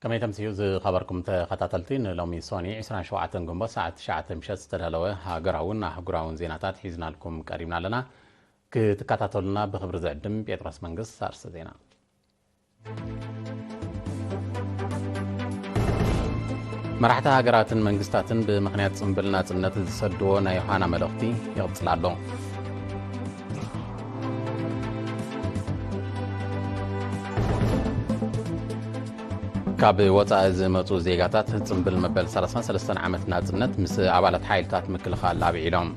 ከመይ ተምስዩ ዝኸበርኩም ተኸታተልቲ፣ ንሎሚ ሶኒ ዕስራን ሸውዓተን ግንቦት ሰዓት ትሽዓተ ምሸት ዝተዳለወ ሃገራውን ኣህጉራውን ዜናታት ሒዝናልኩም ቀሪብና ኣለና። ክትከታተሉና ብኽብሪ ዝዕድም ጴጥሮስ መንግስት። ኣርእስተ ዜና። መራሕቲ ሃገራትን መንግስታትን ብምኽንያት ጽምብል ናጽነት ዝሰድዎ ናይ ዮሃና መልእኽቲ ይቕጽል ኣሎ። ካብ ወጻኢ ዝመጹ ዜጋታት ጽምብል መበል ሰላሳን ሰለስተን ዓመት ናጽነት ምስ ኣባላት ሓይልታት ምክልኻል ኣብዒሎም።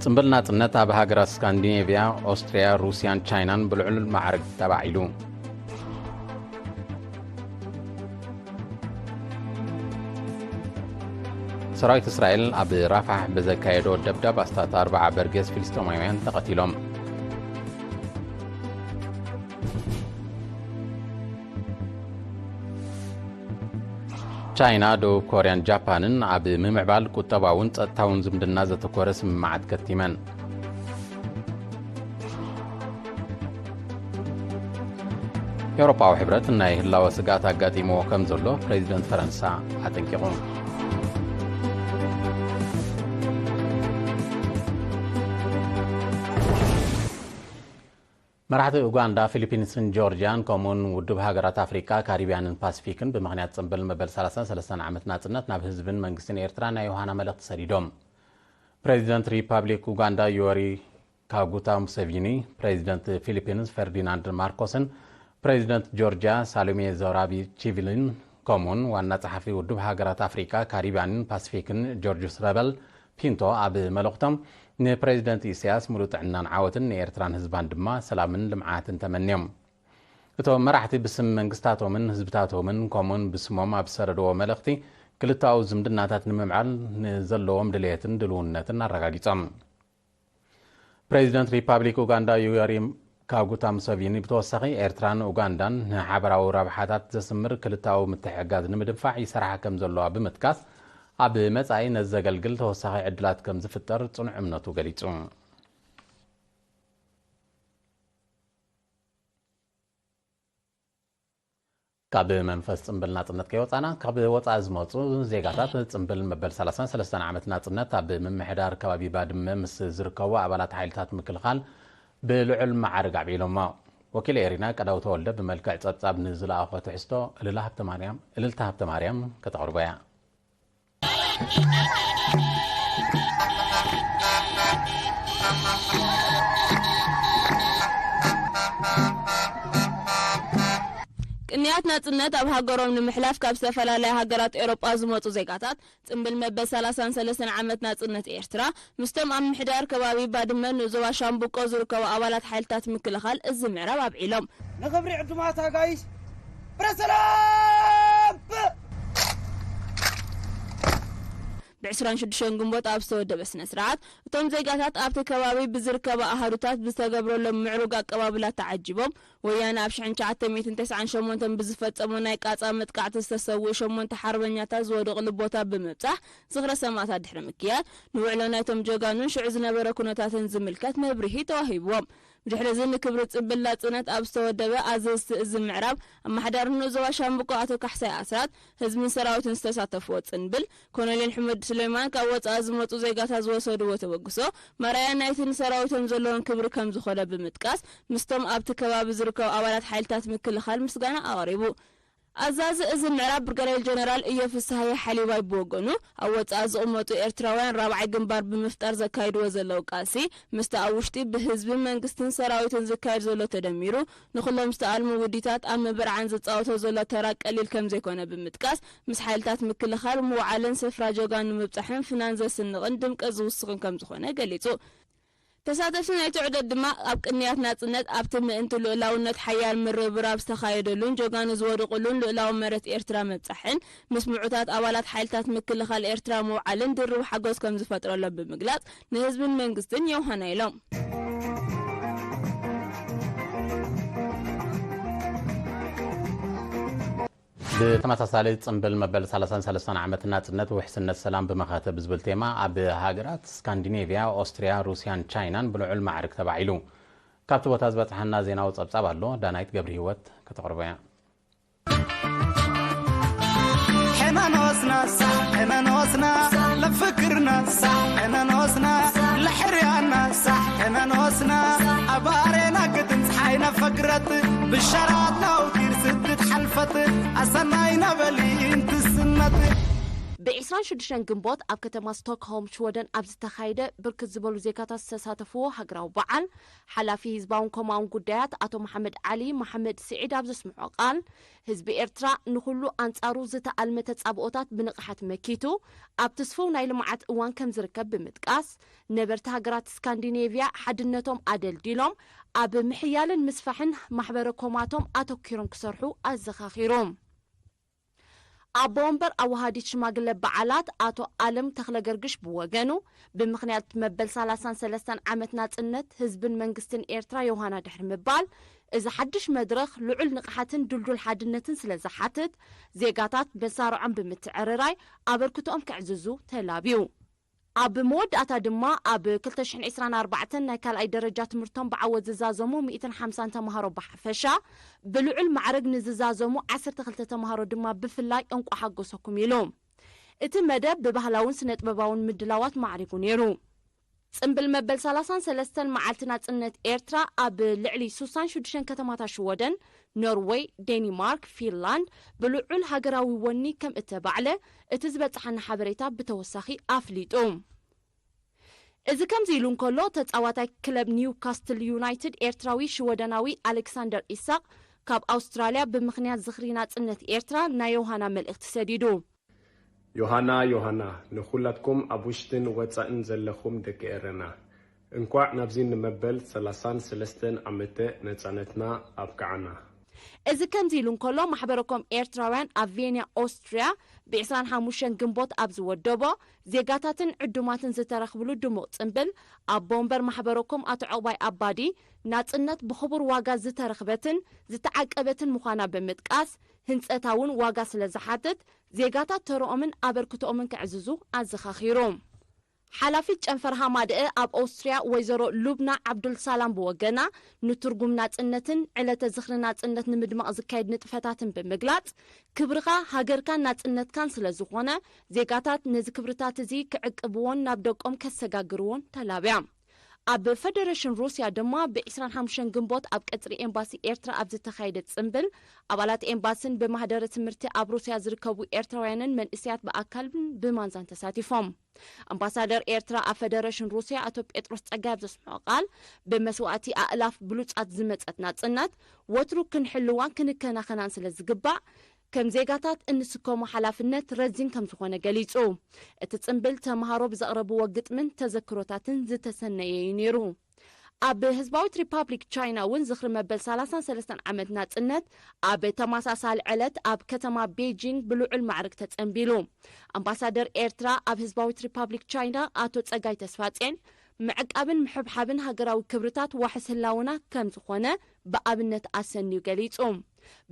ጽምብል ናጽነት ኣብ ሃገራት ስካንዲኔቭያ፣ ኦስትርያ፣ ሩስያን ቻይናን ብልዑል ማዕርግ ተባዒሉ። ሰራዊት እስራኤል ኣብ ራፋሕ ብዘካየዶ ደብዳብ ኣስታት ኣርባዓ በርጌስ ፍልስጤማውያን ተቐቲሎም። ቻይና፣ ደቡብ ኮርያን ጃፓንን ኣብ ምምዕባል ቁጠባውን ጸጥታውን ዝምድና ዘተኮረ ስምምዓት ከቲመን። ኤውሮጳዊ ሕብረት ናይ ህላወ ስግኣት ኣጋጢምዎ ከም ዘሎ ፕሬዚደንት ፈረንሳ ኣጠንቂቑ። መራሕቲ ኡጋንዳ፣ ፊሊፒንስን ጆርጅያን፣ ከምኡውን ውድብ ሃገራት ኣፍሪቃ፣ ካሪብያንን ፓሲፊክን ብምኽንያት ጽምብል መበል ሰላሳን ሰለስተን ዓመት ናጽነት ናብ ህዝብን መንግስትን ኤርትራ ናይ ዮሃና መልእኽቲ ሰዲዶም። ፕሬዚደንት ሪፓብሊክ ኡጋንዳ ዮወሪ ካጉታ ሙሴቪኒ፣ ፕሬዚደንት ፊሊፒንስ ፈርዲናንድ ማርኮስን ፕሬዚደንት ጆርጅያ ሳሎሜ ዞራቢ ቺቪሊን፣ ከምኡውን ዋና ጸሓፊ ውድብ ሃገራት ኣፍሪቃ፣ ካሪብያንን ፓሲፊክን ጆርጅስ ረበል ፒንቶ ኣብ መልእኽቶም፣ ንፕሬዚደንት ኢሳያስ ሙሉእ ጥዕናን ዓወትን፣ ንኤርትራን ህዝባን ድማ ሰላምን ልምዓትን ተመንዮም። እቶም መራሕቲ ብስም መንግስታቶምን ህዝብታቶምን ከምኡውን ብስሞም ኣብ ዝሰደድዎ መልእኽቲ፣ ክልተኣዊ ዝምድናታት ንምምዕባል ንዘለዎም ድልየትን ድልውነትን ኣረጋጊጾም። ፕሬዚደንት ሪፓብሊክ ኡጋንዳ ዩወሪ ካጉታ ሙሰቪኒ ብተወሳኺ፣ ኤርትራን ኡጋንዳን ንሓበራዊ ረብሓታት ዘስምር ክልተኣዊ ምትሕግጋዝ ንምድንፋዕ ይሰርሓ ከም ዘለዋ ብምጥቃስ፣ ኣብ መጻኢ ነዚ ዘገልግል ተወሳኺ ዕድላት ከም ዝፍጠር ጽኑዕ እምነቱ ገሊጹ። ካብ መንፈስ ጽምብል ናጽነት ከይወጻና፣ ካብ ወጻኢ ዝመጹ ዜጋታት ጽምብል መበል ሰላሳን ሰለስተን ዓመት ናጽነት ኣብ ምምሕዳር ከባቢ ባድመ ምስ ዝርከቡ ኣባላት ሓይልታት ምክልኻል ብልዑል መዓርግ ኣዕቢሎሞ። ወኪል ኤሪና ቀዳው ተወልደ ብመልክዕ ጸብጻብ ንዝለኣኾ ትሕዝቶ እልላ ሃብተ ማርያም፣ እልልታ ሃብተ ማርያም ከተቕርቦ እያ። ቅንያት ናጽነት ኣብ ሃገሮም ንምሕላፍ ካብ ዝተፈላለያ ሃገራት ኤውሮጳ ዝመጹ ዜጋታት፣ ጽምብል መበል ሰላሳን ሰለስተን ዓመት ናጽነት ኤርትራ፣ ምስቶም ኣብ ምሕዳር ከባቢ ባድመ ንዞባ ሻምብቆ ዝርከቡ ኣባላት ሓይልታት ምክልኻል እዚ ምዕራብ ኣብዒሎም። ንኽብሪ ዕዱማት ኣጋይሽ፣ ብረ ሰላም! ብዕስራን ሽዱሽተን ግንቦት ኣብ ዝተወደበ ስነ ስርዓት፣ እቶም ዜጋታት ኣብቲ ከባቢ ብዝርከባ ኣሃዱታት ብዝተገብረሎም ምዕሩግ ኣቀባብላ ተዓጂቦም፣ ወያነ ኣብ ሽሕን ትሽዓተ ሚእትን ተስዓን ሸሞንተን ብዝፈጸሞ ናይ ቃጻ መጥቃዕቲ ዝተሰውኡ ሸሞንተ ሓርበኛታት ዝወደቕሉ ቦታ ብምብጻሕ ዝኽረ ሰማእታት ድሕሪ ምክያድ፣ ንውዕሎ ናይቶም ጀጋኑን ሽዑ ዝነበረ ኩነታትን ዝምልከት መብርሂ ተዋሂብዎም። ብድሕሪ እዚ ንክብሪ ጽምብል ናጽነት ኣብ ዝተወደበ ኣዘዝቲ እዚ ምዕራብ ኣመሓዳሪ ንኡስ ዞባ ሻምብቆ ኣቶ ካሕሳይ ኣስራት፣ ህዝብን ሰራዊትን ዝተሳተፍዎ ጽንብል፣ ኮሎኔል ሕሙድ ሱሌማን ካብ ወጻኢ ዝመጹ ዜጋታት ዝወሰድዎ ተበግሶ መርኣያ ናይቲ ንሰራዊቶም ዘለዎም ክብሪ ከም ዝኾነ ብምጥቃስ፣ ምስቶም ኣብቲ ከባቢ ዝርከቡ ኣባላት ሓይልታት ምክልኻል ምስጋና ኣቕሪቡ። ኣዛዚ እዚ ምዕራብ ብርጋዴር ጀነራል እዮ ፍስሃየ ሓሊባይ ብወገኑ፣ ኣብ ወጻኢ ዝቕመጡ ኤርትራውያን ራብዓይ ግንባር ብምፍጣር ዘካይድዎ ዘለዉ ቃልሲ፣ ምስቲ ኣብ ውሽጢ ብህዝብን መንግስትን ሰራዊትን ዝካየድ ዘሎ ተደሚሩ፣ ንኹሎም ዝተኣልሙ ውዲታት ኣብ ምብርዓን ዝጻወቶ ዘሎ ተራ ቀሊል ከም ዘይኮነ ብምጥቃስ፣ ምስ ሓይልታት ምክልኻል ምውዓልን ስፍራ ጀጋኑ ምብጻሕን ፍናን ዘስንቕን ድምቀት ዝውስኽን ከም ዝኾነ ገሊጹ። ተሳተፍቲ ናይቲ ዑደት ድማ ኣብ ቅንያት ናጽነት ኣብቲ ምእንቲ ልኡላውነት ሓያል ምርብራብ ዝተኻየደሉን ጀጋኑ ዝወደቑሉን ልኡላዊ መሬት ኤርትራ ምብጻሕን ምስ ምዑታት ኣባላት ሓይልታት ምክልኻል ኤርትራ ምውዓልን ድርብ ሓጎስ ከም ዝፈጥረሎም ብምግላጽ ንህዝብን መንግስትን የውሃና ኢሎም። ብተመሳሳሊ ጽምብል መበል ሰላሳን ሰለስተን ዓመት ናጽነት ውሕስነት ሰላም ብመኸተ ብዝብል ቴማ ኣብ ሃገራት ስካንዲኔቭያ፣ ኦስትርያ፣ ሩስያን ቻይናን ብልዑል ማዕርግ ተባዒሉ። ካብቲ ቦታ ዝበጽሓና ዜናዊ ጸብጻብ ኣሎ፣ ዳናይት ገብረ ህይወት ከተቕርቦ እያ። ሕመኖስና ሳሕ ሕመኖስና ለፍክርና ሳሕ ሕመኖስና ለሕርያና ሳሕ ሕመኖስና ኣባሬና ግድን ፀሓይና ፈግረት ብሸራት ናውቲር ስድት ሓልፈት ኣሰናይ ነበሊ እንትስመት ብ ዕስራን ሽዱሽተን ግንቦት ኣብ ከተማ ስቶክሆልም ሽወደን ኣብ ዝተኻየደ ብርክት ዝበሉ ዜጋታት ዝተሳተፍዎ ሃገራዊ በዓል ሓላፊ ህዝባውን ኮማውን ጉዳያት ኣቶ መሓመድ ዓሊ መሓመድ ስዒድ ኣብ ዘስምዖ ቃል ህዝቢ ኤርትራ ንኹሉ ኣንጻሩ ዝተኣልመ ተጻብኦታት ብንቕሓት መኪቱ ኣብቲ ስፉው ናይ ልምዓት እዋን ከም ዝርከብ ብምጥቃስ ነበርቲ ሃገራት ስካንዲኔቭያ ሓድነቶም ኣደልዲሎም ኣብ ምሕያልን ምስፋሕን ማሕበረ ኮማቶም ኣተኪሮም ክሰርሑ ኣዘኻኺሩ። ኣቦ ወንበር ኣወሃዲት ሽማግለ በዓላት ኣቶ ኣለም ተኽለገርግሽ ብወገኑ ብምኽንያት መበል ሰላሳን ሰለስተን ዓመት ናጽነት ህዝብን መንግስትን ኤርትራ ዮሃና ድሕሪ ምባል እዚ ሓድሽ መድረኽ ልዑል ንቕሓትን ድልዱል ሓድነትን ስለ ዝሓትት ዜጋታት መሳርዖም ብምትዕርራይ ኣበርክቶኦም ከዕዝዙ ተላብዩ። ኣብ መወዳእታ ድማ ኣብ ክልተ ሽሕን ዕስራን ኣርባዕተን ናይ ካልኣይ ደረጃ ትምህርቶም ብዓወት ዝዛዘሙ ሚእትን ሓምሳን ተምሃሮ ብሓፈሻ ብልዑል ማዕረግ ንዝዛዘሙ ዓሰርተ ክልተ ተምሃሮ ድማ ብፍላይ እንቋ ሓጎሰኩም ኢሉ። እቲ መደብ ብባህላውን ስነ-ጥበባውን ምድላዋት ማዕሪጉ ነይሩ። ጽምብል መበል ሰላሳን ሰለስተን መዓልቲ ናጽነት ኤርትራ ኣብ ልዕሊ ሱሳን ሽዱሽተን ከተማታት ሽወደን፣ ኖርወይ፣ ዴኒማርክ፣ ፊንላንድ ብልዑል ሃገራዊ ወኒ ከም እተባዕለ እቲ ዝበጽሓና ሓበሬታ ብተወሳኺ ኣፍሊጡ። እዚ ከምዚ ኢሉ እንከሎ ተጻዋታይ ክለብ ኒውካስትል ዩናይትድ ኤርትራዊ ሽወደናዊ ኣሌክሳንደር ኢሳቕ ካብ ኣውስትራልያ ብምኽንያት ዝኽሪ ናጽነት ኤርትራ ናይ ዮሃና መልእኽቲ ሰዲዱ። ዮሃና ዮሃና ንኹላትኩም ኣብ ውሽጥን ወጻእን ዘለኹም ደቂ ኤረና እንኳዕ ናብዚ ንመበል ሰላሳን ሰለስተን ዓመተ ነጻነትና ኣብቅዓና። እዚ ከምዚ ኢሉ እንከሎ ማሕበረኮም ኤርትራውያን ኣብ ቬንያ ኦስትሪያ ብ ዕስራን ሓሙሽተን ግንቦት ኣብ ዝወደቦ ዜጋታትን ዕዱማትን ዝተረኽብሉ ድሙቕ ጽምብል ኣቦ ወንበር ማሕበረኮም ኣቶ ዕቑባይ ኣባዲ ናጽነት ብኽቡር ዋጋ ዝተረኽበትን ዝተዓቀበትን ምዃና ብምጥቃስ ህንጸታ እውን ዋጋ ስለ ዝሓትት ዜጋታት ተርኦምን ኣበርክቶኦምን ከዕዝዙ ኣዘኻኺሩ። ሓላፊት ጨንፈር ሃማደአ ኣብ ኦስትሪያ ወይዘሮ ሉብና ዓብዱልሳላም ብወገና ንትርጉም ናጽነትን ዕለተ ዝኽሪ ናጽነት ንምድማቕ ዝካየድ ንጥፈታትን ብምግላጽ ክብርኻ ሃገርካን ናጽነትካን ስለ ዝኾነ ዜጋታት ነዚ ክብርታት እዚ ክዕቅብዎን ናብ ደቆም ከሰጋግርዎን ተላብያ። ኣብ ፈደረሽን ሩስያ ድማ ብ ዕስራን ሓሙሽተን ግንቦት ኣብ ቀጽሪ ኤምባሲ ኤርትራ ኣብ ዝተኻየደ ጽምብል ኣባላት ኤምባስን ብማህደረ ትምህርቲ ኣብ ሩስያ ዝርከቡ ኤርትራውያንን መንእሰያት ብኣካልን ብማንዛን ተሳቲፎም። ኣምባሳደር ኤርትራ ኣብ ፈደረሽን ሩስያ ኣቶ ጴጥሮስ ጸጋይ ኣብ ዘስምዖ ቃል ብመስዋእቲ ኣእላፍ ብሉጻት ዝመጸት ናጽነት ወትሩ ክንሕልዋን ክንከናኸናን ስለ ዝግባእ ከም ዜጋታት እንስከሞ ሓላፍነት ረዚን ከም ዝኾነ ገሊጹ። እቲ ጽምብል ተምሃሮ ብዘቕረብዎ ግጥምን ተዘክሮታትን ዝተሰነየ እዩ ነይሩ። ኣብ ህዝባዊት ሪፓብሊክ ቻይና እውን ዝኽሪ መበል ሰላሳን ሰለስተን ዓመት ናጽነት ኣብ ተመሳሳሊ ዕለት ኣብ ከተማ ቤጂንግ ብልዑል ማዕርግ ተጸንቢሉ። ኣምባሳደር ኤርትራ ኣብ ህዝባዊት ሪፓብሊክ ቻይና ኣቶ ጸጋይ ተስፋጼን ምዕቃብን ምሕብሓብን ሃገራዊ ክብርታት ዋሕስ ህላውና ከም ዝኾነ ብኣብነት ኣሰንዩ ገሊጹ።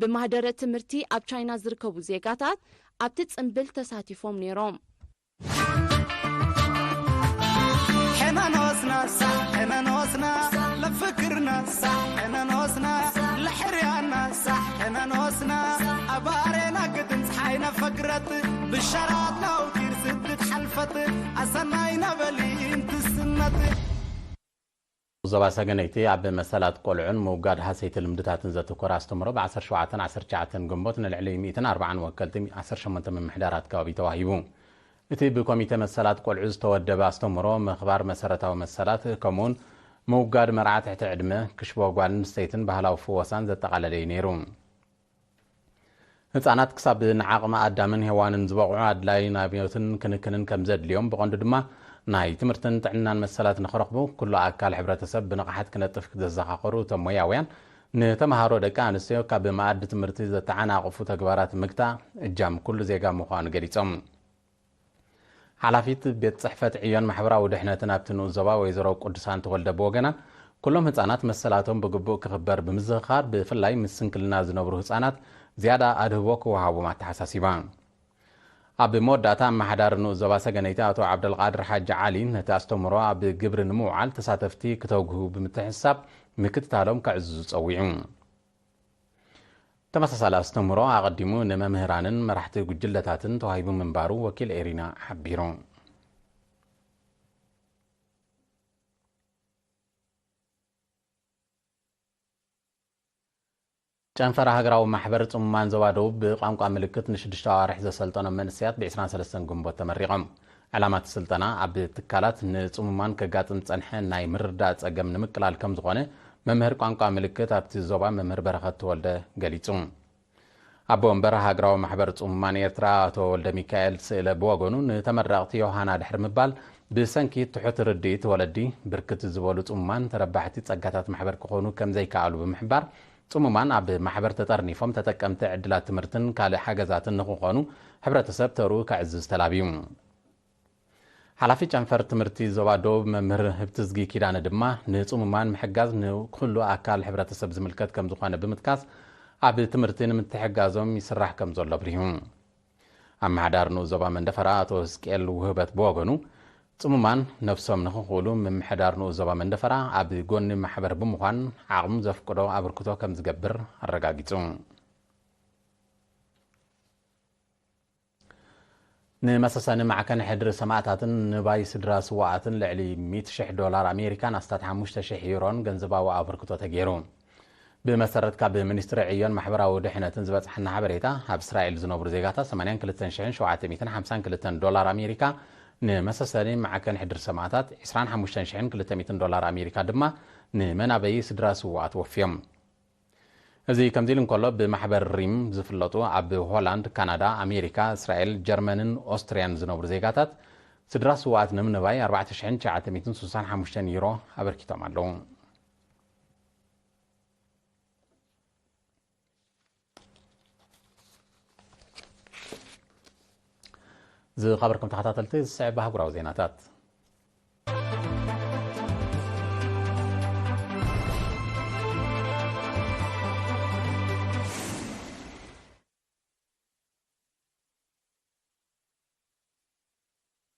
ብማህደረ ትምህርቲ ኣብ ቻይና ዝርከቡ ዜጋታት ኣብቲ ጽምብል ተሳቲፎም ነይሮም። ሕመኖስና ሳሕ ሕመኖስና ለፍክርና ሳሕ ሕመኖስና ለሕርያና ሳሕ ሕመኖስና ኣባሬና ግድን ፀሓይና ፈግረት ብሻራት ናውቲር ስድት ሓልፈት ኣሰናይ ነበሊ እንትስመት ዞባ ሰገነይቲ ኣብ መሰላት ቆልዑን ምውጋድ ሃሰይቲ ልምድታትን ዘትኮረ ኣስተምህሮ ብ ዓሰርተ ሸውዓተን ዓሰርተ ትሽዓተን ግንቦት ንልዕሊ ሚእትን ኣርባዓን ወከልቲ ዓሰርተ ሸሞንተ ምምሕዳራት ከባቢ ተዋሂቡ። እቲ ብኮሚተ መሰላት ቆልዑ ዝተወደበ ኣስተምህሮ ምኽባር መሰረታዊ መሰላት ከምኡውን ምውጋድ መርዓ ትሕቲ ዕድመ፣ ክሽቦ ጓል ኣንስተይትን ባህላዊ ፍወሳን ዘጠቓለለ እዩ ነይሩ። ህጻናት ክሳብ ንዓቕመ ኣዳምን ሄዋንን ዝበቕዑ ኣድላይ ናብዮትን ክንክንን ከም ዘድልዮም ብቐንዱ ድማ ናይ ትምህርትን ጥዕናን መሰላት ንኽረኽቡ ኩሉ ኣካል ሕብረተሰብ ብንቕሓት ክነጥፍ ዘዘኻኸሩ እቶም ሞያውያን ንተምሃሮ ደቂ ኣንስትዮ ካብ መኣዲ ትምህርቲ ዘተዓናቕፉ ተግባራት ምግታእ እጃም ኩሉ ዜጋ ምዃኑ ገሊጾም። ሓላፊት ቤት ጽሕፈት ዕዮን ማሕበራዊ ድሕነትን ኣብቲ ንኡስ ዞባ ወይዘሮ ቅዱሳን ተወልደ ብወገና ኩሎም ህጻናት መሰላቶም ብግቡእ ክኽበር ብምዝኽኻር ብፍላይ ምስ ስንክልና ዝነብሩ ህጻናት ዝያዳ ኣድህቦ ክወሃቦም ኣተሓሳሲባ። ኣብ መወዳእታ ኣመሓዳሪ ንኡስ ዞባ ሰገነይቲ ኣቶ ዓብደልቃድር ሓጂ ዓሊ ነቲ ኣስተምህሮ ኣብ ግብሪ ንምውዓል ተሳተፍቲ ክተጉሁ ብምትሕስሳብ ምክትታሎም ከዕዝዙ ጸዊዑ። ተመሳሳሊ ኣስተምህሮ ኣቐዲሙ ንመምህራንን መራሕቲ ጉጅለታትን ተዋሂቡ ምንባሩ ወኪል ኤሪና ሓቢሩ። ጨንፈር ሃገራዊ ማሕበር ጽሙማን ዞባ ደቡብ ብቋንቋ ምልክት ንሽዱሽተ ኣዋርሕ ዘሰልጠኖም መንእሰያት ብ23 ግንቦት ተመሪቖም። ዕላማ እቲ ስልጠና ኣብ ትካላት ንጽሙማን ከጋጥም ዝጸንሐ ናይ ምርዳእ ጸገም ንምቅላል ከም ዝኾነ መምህር ቋንቋ ምልክት ኣብቲ ዞባ መምህር በረኸት ተወልደ ገሊጹ። ኣቦ ወንበር ሃገራዊ ማሕበር ጽሙማን ኤርትራ ኣቶ ወልደ ሚካኤል ስእለ ብወገኑ ንተመረቕቲ ዮሃና ድሕሪ ምባል ብሰንኪ ትሑት ርድኢት ወለዲ ብርክት ዝበሉ ጽሙማን ተረባሕቲ ጸጋታት ማሕበር ክኾኑ ከም ዘይከኣሉ ብምሕባር ጽሙማን ኣብ ማሕበር ተጠርኒፎም ተጠቀምቲ ዕድላት ትምህርትን ካልእ ሓገዛትን ንኽኾኑ ሕብረተሰብ ተርኡ ከዕዝዝ ተላብዩ። ሓላፊ ጨንፈር ትምህርቲ ዞባ ደቡብ መምህር ህብትዝጊ ኪዳነ ድማ ንጽሙማን ምሕጋዝ ንኩሉ ኣካል ሕብረተሰብ ዝምልከት ከም ዝኾነ ብምጥቃስ ኣብ ትምህርቲ ንምትሕጋዞም ይስራሕ ከም ዘሎ ኣብሪሁ። ኣመሓዳሪ ንኡስ ዞባ መንደፈራ ኣቶ ህዝቅኤል ውህበት ብወገኑ ጽሙማን ነብሶም ንኽኽእሉ ምምሕዳር ንኡስ ዞባ መንደፈራ ኣብ ጎኒ ማሕበር ብምዃን ዓቕሙ ዘፍቅዶ ኣበርክቶ ከም ዝገብር ኣረጋጊጹ። ንመሰሰኒ ማዕከን ሕድሪ ሰማእታትን ንባይ ስድራ ስዋኣትን ልዕሊ ሚእቲ ሽሕ ዶላር ኣሜሪካን ኣስታት ሓሙሽተ ሽሕ ዩሮን ገንዘባዊ ኣበርክቶ ተገይሩ። ብመሰረት ካብ ሚኒስትሪ ዕዮን ማሕበራዊ ድሕነትን ዝበጽሓና ሓበሬታ፣ ኣብ እስራኤል ዝነብሩ ዜጋታት ሰማንያን ክልተን ሽሕን ሸውዓተ ሚእትን ሓምሳን ክልተን ዶላር ኣሜሪካ ንመሰሰኒ ማዕከን ሕድሪ ሰማእታት፣ ዕስራን ሓሙሽተን ሽሕን ክልተ ሚእትን ዶላር ኣሜሪካ ድማ ንመናበዪ ስድራ ስውኣት ወፍዮም። እዚ ከምዚ ኢሉ እንከሎ፣ ብማሕበር ሪም ዝፍለጡ ኣብ ሆላንድ፣ ካናዳ፣ ኣሜሪካ፣ እስራኤል፣ ጀርመንን ኦስትርያን ዝነብሩ ዜጋታት ስድራ ስውኣት ንምንባይ ኣርባዕተ ሽሕን ትሽዓተ ሚእትን ስሳን ሓሙሽተን ዩሮ ኣበርኪቶም ኣለዉ። ዝኸበርኩም ተኸታተልቲ፣ ዝስዕብ ኣህጉራዊ ዜናታት።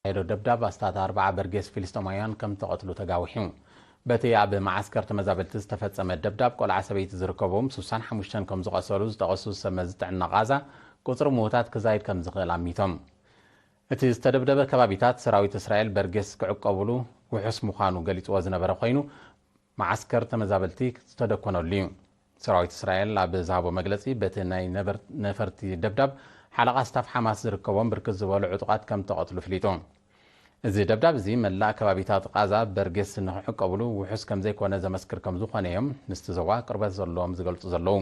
ዶ ደብዳብ ኣስታት ኣርባዓ በርጌስ ፊልስጤማውያን ከም ተቐትሉ ተጋዊሑ። በቲ ኣብ መዓስከር ተመዛበልቲ ዝተፈጸመ ደብዳብ፣ ቆልዓ ሰበይቲ ዝርከቦም ስሳን ሓሙሽተን ከም ዝቐሰሉ ዝጠቐሱ ሰብ መዚ ጥዕና ቃዛ፣ ቁጽሪ ምዉታት ክዛይድ ከም ዝኽእል ኣሚቶም። እቲ ዝተደብደበ ከባቢታት ሰራዊት እስራኤል በርጌስ ክዕቀብሉ ውሑስ ምዃኑ ገሊጽዎ ዝነበረ ኮይኑ፣ መዓስከር ተመዛበልቲ ዝተደኮነሉ እዩ። ሰራዊት እስራኤል ኣብ ዝሃቦ መግለጺ፣ በቲ ናይ ነበር-፣ ነፈርቲ ደብዳብ ሓለቓ ስታፍ ሓማስ ዝርከቦም ብርክት ዝበሉ ዕጡቓት ከም ተቐትሉ ፍሊጡ። እዚ ደብዳብ እዚ መላእ ከባቢታት ቃዛ በርጌስ ንኽዕቀብሉ ውሑስ ከም ዘይኮነ ዘመስክር ከም ዝኾነ እዮም ምስቲ ዞባ ቅርበት ዘለዎም ዝገልጹ ዘለዉ።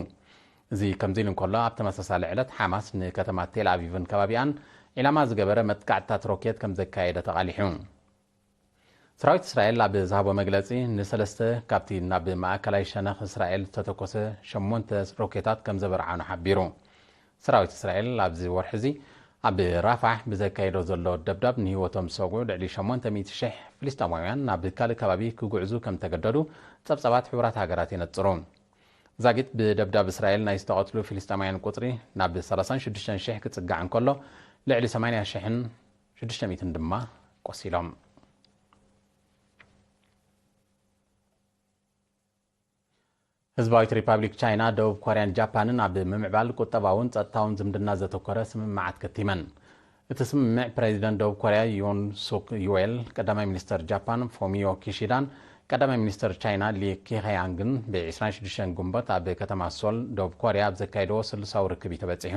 እዚ ከምዚ ኢሉ እንከሎ፣ ኣብ ተመሳሳሊ ዕለት ሓማስ ንከተማ ቴል ኣቪቭን ከባቢኣን ዒላማ ዝገበረ መጥቃዕትታት ሮኬት ከም ዘካየደ ተቓሊሑ። ሰራዊት እስራኤል ኣብ ዝሃቦ መግለጺ፣ ንሰለስተ ካብቲ ናብ ማእከላይ ሸነኽ እስራኤል ዝተተኮሰ ሸሞንተ ሮኬታት ከም ዘበርዓኑ ሓቢሩ። ሰራዊት እስራኤል ኣብዚ ወርሒ እዚ ኣብ ራፋሕ ብዘካየዶ ዘሎ ደብዳብ ንህይወቶም ዝሰግኡ ልዕሊ ሸሞንተ ሚእቲ ሽሕ ፍልስጤማውያን ናብ ካልእ ከባቢ ክጉዕዙ ከም ተገደዱ ጸብጻባት ሕቡራት ሃገራት የነጽሩ። ዛጊት ብደብዳብ እስራኤል ናይ ዝተቐትሉ ፍልስጤማውያን ቁጽሪ ናብ ሰላሳን ሽዱሽተን ሽሕ ክጽጋዕ እንከሎ፣ ልዕሊ ሰማንያ ሽሕን ሽዱሽተ ሚእትን ድማ ቆሲሎም። ህዝባዊት ሪፓብሊክ ቻይና፣ ደቡብ ኮርያን ጃፓንን ኣብ ምምዕባል ቁጠባውን ጸጥታውን ዝምድና ዘተኮረ ስምምዓት ከቲመን። እቲ ስምምዕ፣ ፕሬዚደንት ደቡብ ኮርያ ዮን ሱክ ዩዌል፣ ቀዳማይ ሚኒስተር ጃፓን ፎሚዮ ኪሺዳን ቀዳማይ ሚኒስተር ቻይና ሊ ኬሃያንግን ብ ዕስራን ሽዱሽተን ግንቦት ኣብ ከተማ ሶል፣ ደቡብ ኮርያ፣ ኣብ ዘካየድዎ ስሉሳዊ ርክብ እዩ ተበጺሑ።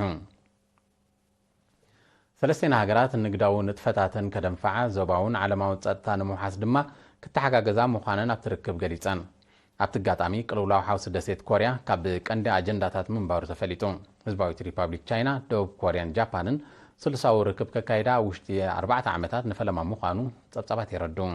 ሰለስቴን ሃገራት ንግዳዊ ንጥፈታተን ከደንፍዓ፣ ዞባውን ዓለማውን ጸጥታ ንምውሓስ ድማ ክተሓጋገዛ ምዃነን ኣብቲ ርክብ ገሊጸን። ኣብቲ ኣጋጣሚ፣ ቅልውላው ሓውሲ ደሴት ኮርያ ካብ ቀንዲ ኣጀንዳታት ምንባሩ ተፈሊጡ። ህዝባዊት ሪፓብሊክ ቻይና፣ ደቡብ ኮርያን ጃፓንን ስሉሳዊ ርክብ ከካይዳ ኣብ ውሽጢ ኣርባዕተ ዓመታት ንፈለማ ምዃኑ ጸብጻባት የረድኡ።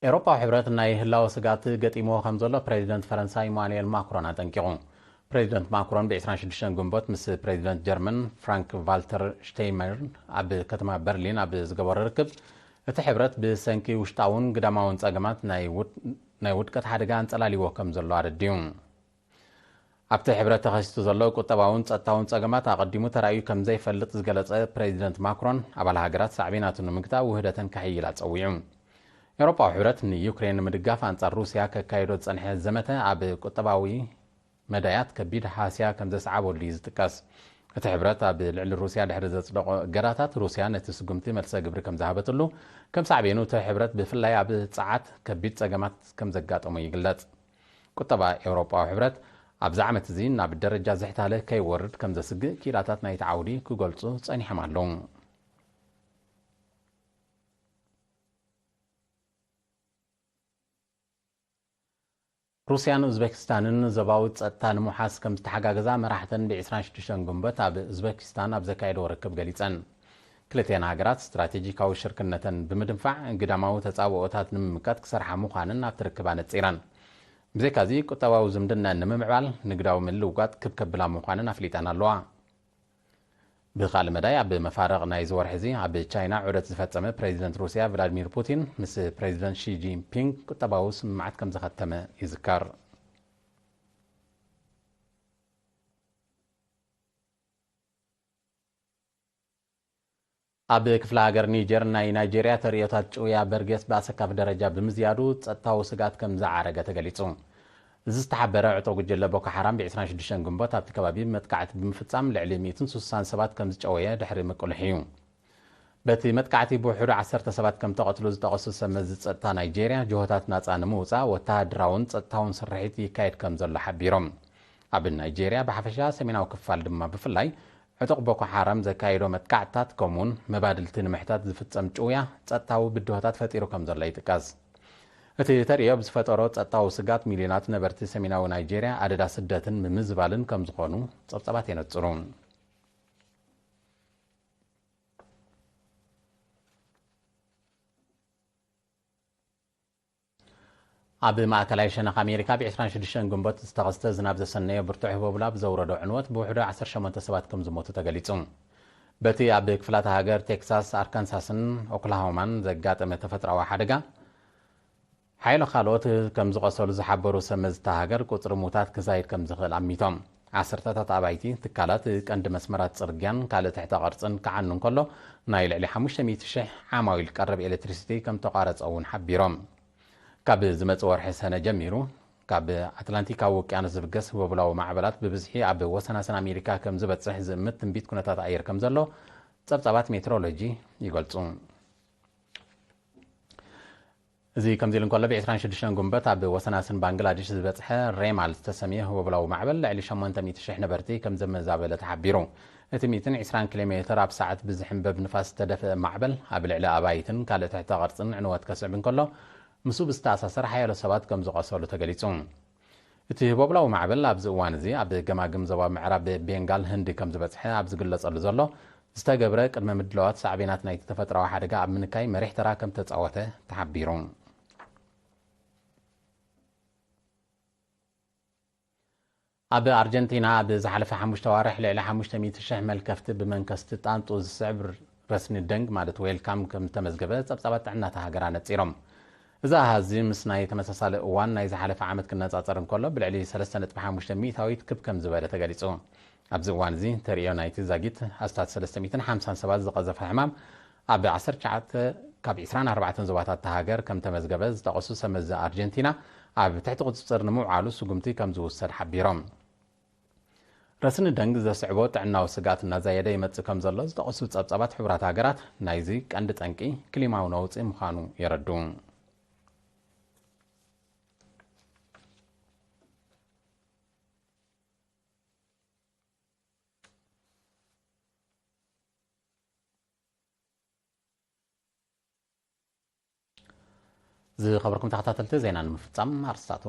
ኤውሮጳዊ ሕብረት ናይ ህላወ ስግኣት ገጢምዎ ከም ዘሎ ፕሬዚደንት ፈረንሳ ኢማኑኤል ማክሮን ኣጠንቂቑ። ፕሬዚደንት ማክሮን ብ ዕስራን ሽዱሽተን ግንቦት ምስ ፕሬዚደንት ጀርመን ፍራንክ ቫልተር ሽተይንመየር ኣብ ከተማ በርሊን ኣብ ዝገበሮ ርክብ፣ እቲ ሕብረት ብሰንኪ ውሽጣውን ግዳማውን ጸገማት ናይ ውድ-፣ ናይ ውድቀት ሓደጋ ኣንጸላልይዎ ከም ዘሎ ኣረዲኡ። ኣብቲ ሕብረት ተኸሲቱ ዘሎ ቁጠባውን ጸጥታውን ጸገማት ኣቐዲሙ ተራእዩ ከም ዘይፈልጥ ዝገለጸ ፕሬዚደንት ማክሮን፣ ኣባል ሃገራት ሳዕቤናቱ ንምግታእ ውህደተን ከሕይላ ጸዊዑ። ኤውሮጳዊ ሕብረት ንዩክሬን ንምድጋፍ ኣንጻር ሩስያ ከካይዶ ዝጸንሐ ዘመተ ኣብ ቁጠባዊ መዳያት ከቢድ ሃስያ ከም ዘስዓበሉ እዩ ዝጥቀስ። እቲ ሕብረት ኣብ ልዕሊ ሩስያ ድሕሪ ዘጽደቖ እገዳታት፣ ሩስያ ነቲ ስጉምቲ መልሰ ግብሪ ከም ዝሃበትሉ፣ ከም ሳዕቤኑ እቲ ሕብረት ብፍላይ ኣብ ጸዓት ከቢድ ጸገማት ከም ዘጋጠሞ ይግለጽ። ቁጠባ ኤውሮጳዊ ሕብረት ኣብዚ ዓመት እዚ ናብ ደረጃ ዝሕታለ ከይወርድ ከም ዘስግእ ክኢላታት ናይቲ ዓውዲ ክገልጹ ጸኒሖም ኣለዉ። ሩስያን ኡዝቤክስታንን ዞባዊ ጸጥታ ንምውሓስ ከም ዝተሓጋገዛ መራሕተን ብ ዕስራን ሽዱሽተን ግንቦት ኣብ ኡዝቤክስታን ኣብ ዘካየደዎ ርክብ ገሊጸን። ክልቲኣን ሃገራት ስትራቴጂካዊ ሽርክነተን ብምድንፋዕ ግዳማዊ ተጻብኦታት ንምምካት ክሰርሓ ምዃነን ኣብቲ ርክብ ኣነጺረን። ብዘይካዚ ቁጠባዊ ዝምድናን ንምምዕባል ንግዳዊ ምልውዋጥ ክብ ከብላ ምዃነን ኣፍሊጠን ኣለዋ። ብኻልእ መዳይ ኣብ መፋርቕ ናይዚ ወርሒ እዚ ኣብ ቻይና ዑደት ዝፈጸመ ፕሬዚደንት ሩስያ ቭላድሚር ፑቲን ምስ ፕሬዚደንት ሺ ጂንፒንግ ቁጠባዊ ስምምዓት ከም ዘኸተመ ይዝከር። ኣብ ክፍለ ሃገር ኒጀር ናይ ናይጄርያ ተርእዮታት ጭውያ በርጌስ ብኣሰካፊ ደረጃ ብምዝያዱ ጸጥታዊ ስግኣት ከም ዝዓረገ ተገሊጹ። እዚ ዝተሓበረ ዕጡቕ ጉጅለ ቦኮ ሓራም ብ ዕስራን ሽዱሽተን ግንቦት ኣብቲ ከባቢ መጥቃዕቲ ብምፍጻም ልዕሊ ሚእትን ስሳን ሰባት ከም ዝጨወየ ድሕሪ ምቅልሑ እዩ። በቲ መጥቃዕቲ ብውሕዱ ዓሰርተ ሰባት ከም ተቐትሉ ዝጠቐሱ ሰብ መዚ ጸጥታ ናይጄርያ፣ ጅሆታት ናጻ ንምውጻእ ወተሃደራውን ጸጥታውን ስርሒት ይካየድ ከም ዘሎ ሓቢሮም። ኣብ ናይጄርያ ብሓፈሻ ሰሜናዊ ክፋል ድማ ብፍላይ ዕጡቕ ቦኮ ሓራም ዘካየዶ መጥቃዕትታት ከምኡውን መባድልቲ ንምሕታት ዝፍጸም ጭውያ ጸጥታዊ ብድሆታት ፈጢሩ ከም ዘሎ ይጥቀስ። እቲ ተርእዮ ብዝፈጠሮ ጸጥታዊ ስጋት ሚልዮናት ነበርቲ ሰሜናዊ ናይጄርያ ኣደዳ ስደትን ምምዝባልን ከም ዝኾኑ ጸብጻባት የነጽሩ። ኣብ ማእከላይ ሸነኽ ኣሜሪካ ብ ዕስራን ሽዱሽተን ግንቦት ዝተኸስተ ዝናብ ዘሰነዮ ብርቱዕ ህቦብላ ብዘውረዶ ዕንወት ብውሕዱ ዓሰርተ ሸሞንተ ሰባት ከም ዝሞቱ ተገሊጹ። በቲ ኣብ ክፍላተ ሃገር ቴክሳስ፣ ኣርካንሳስን ኦክላሆማን ዘጋጠመ ተፈጥሮኣዊ ሓደጋ፣ ሓይሎ ካልኦት ከም ዝቐሰሉ ዝሓበሩ ሰብ መዚ እታ ሃገር፣ ቁጽሪ ሙታት ክዛይድ ከም ዝኽእል ኣሚቶም። ዓሰርተታት ኣባይቲ፣ ትካላት፣ ቀንዲ መስመራት ጽርግያን ካልእ ትሕተ ቅርጽን ክዓኑ እንከሎ፣ ናይ ልዕሊ ሓሙሽተ ሚእቲ ሽሕ ዓማዊል ቀረብ ኤሌክትሪሲቲ ከም ተቋረጸ እውን ሓቢሮም። ካብ ዝመጽእ ወርሒ ሰነ ጀሚሩ፣ ካብ ኣትላንቲካዊ ውቅያኖስ ዝብገስ ህቦብላዊ ማዕበላት ብብዝሒ ኣብ ወሰናስን ኣሜሪካ ከም ዝበጽሕ ዝእምት ትንቢት ኩነታት ኣየር ከም ዘሎ ጸብጻባት ሜትሮሎጂ ይገልጹ። እዚ ከምዚ ኢሉ እንከሎ፣ ብ ዕስራን ሽዱሽተን ግንቦት ኣብ ወሰናስን ባንግላዴሽ ዝበጽሐ ሬማል ዝተሰምየ ህቦብላዊ ማዕበል ልዕሊ ሸሞንተ ሚእቲ ሽሕ ነበርቲ ከም ዘመዛበለ ተሓቢሩ። እቲ ሚእትን ዕስራን ኪሎ ሜትር ኣብ ሰዓት ብዝሕንበብ ንፋስ ዝተደፍአ ማዕበል፣ ኣብ ልዕሊ ኣባይትን ካልእ ትሕተ ቅርጽን ዕንወት ከስዕብ እንከሎ፣ ምስኡ ብዝተኣሳሰር ሓያሎ ሰባት ከም ዝቐሰሉ ተገሊጹ። እቲ ህቦብላዊ ማዕበል ኣብዚ እዋን እዚ ኣብ ገማግም ዞባ ምዕራብ ቤንጋል ህንዲ ከም ዝበጽሐ ኣብ ዝግለጸሉ ዘሎ ዝተገብረ ቅድመ ምድላዋት ሳዕቤናት ናይቲ ተፈጥሮኣዊ ሓደጋ ኣብ ምንካይ መሪሕ ተራ ከም ተጻወተ ተሓቢሩ። ኣብ ኣርጀንቲና ኣብ ዝሓለፈ ሓሙሽተ ኣዋርሕ ልዕሊ ሓሙሽተ ሚእቲ ሽሕ መልከፍቲ ብመንከስቲ ጣንጡ ዝስዕብ ረስኒ ደንግ ማለት ዌልካም ከም ዝተመዝገበ ጸብጻባት ጥዕና እታ ሃገር ኣነጺሮም። እዚ ኣሃዝ እዚ ምስ ናይ ተመሳሳሊ እዋን ናይ ዝሓለፈ ዓመት ክነጻጸር እንከሎ ብልዕሊ ሰለስተ ነጥቢ ሓሙሽተ ሚእታዊት ክብ ከም ዝበለ ተገሊጹ። ኣብዚ እዋን እዚ ተርእዮ ናይቲ ዛጊት ኣስታት ሰለስተ ሚእትን ሓምሳን ሰባት ዝቐዘፈ ሕማም ኣብ ዓሰርተ ትሽዓተ ካብ ዕስራን ኣርባዕተን ዞባታት እታ ሃገር ከም ተመዝገበ ዝጠቐሱ ሰብ መዚ ኣርጀንቲና፣ ኣብ ትሕቲ ቁጽጽር ንምውዓሉ ስጉምቲ ከም ዝውሰድ ሓቢሮም። ረስኒ ደንግ ዘስዕቦ ጥዕናዊ ስግኣት እናዛየደ ይመጽእ ከም ዘሎ ዝጠቐሱ ጸብጻባት ሕቡራት ሃገራት፣ ናይዚ ቀንዲ ጠንቂ ክሊማዊ ነውጺ ምዃኑ የረድኡ። ዝኸበርኩም ተኸታተልቲ፣ ዜና ንምፍጻም ኣርስታቱ።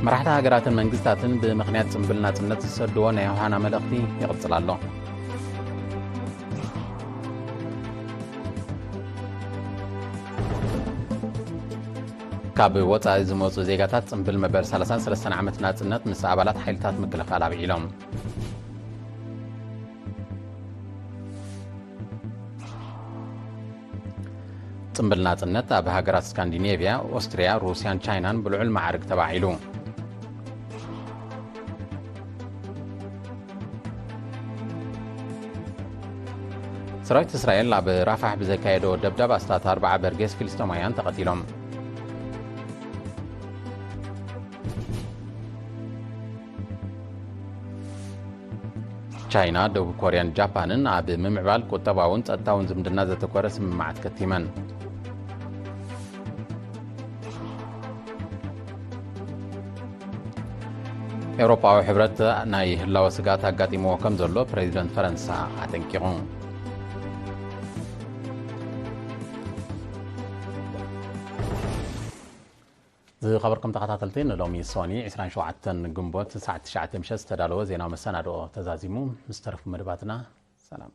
መራሕቲ ሃገራትን መንግስታትን ብምኽንያት ጽምብል ናጽነት ዝሰድዎ ናይ ዮሃና መልእኽቲ ይቕጽል ኣሎ። ካብ ወጻኢ ዝመጹ ዜጋታት ጽምብል መበል ሰላሳን ሰለስተን ዓመት ናጽነት ምስ ኣባላት ሓይልታት ምክልኻል ኣብዒሎም። ጽምብል ናጽነት ኣብ ሃገራት ስካንዲኔቭያ፣ ኦስትርያ፣ ሩስያን ቻይናን ብልዑል መዓርግ ተባዒሉ። ሰራዊት እስራኤል ኣብ ራፋሕ ብዘካየዶ ደብዳብ ኣስታት ኣርባዓ በርጌስ ፍልስጤማውያን ተቐቲሎም። ቻይና፣ ደቡብ ኮርያን ጃፓንን ኣብ ምምዕባል ቁጠባውን ጸጥታውን ዝምድና ዘተኮረ ስምምዓት ከቲመን። ኤውሮጳዊ ሕብረት ናይ ህላወ ስግኣት ኣጋጢምዎ ከም ዘሎ ፕሬዚደንት ፈረንሳ ኣጠንቂቑ። ዝኸበርኩም ተኸታተልቲ፣ ንሎሚ ሶኒ ዕስራን ሸውዓተን ግንቦት ሰዓት ትሽዓተ ምሸት ዝተዳለወ ዜናዊ መሰናድኦ ተዛዚሙ። ምስ ተረፉ መደባትና ሰላም።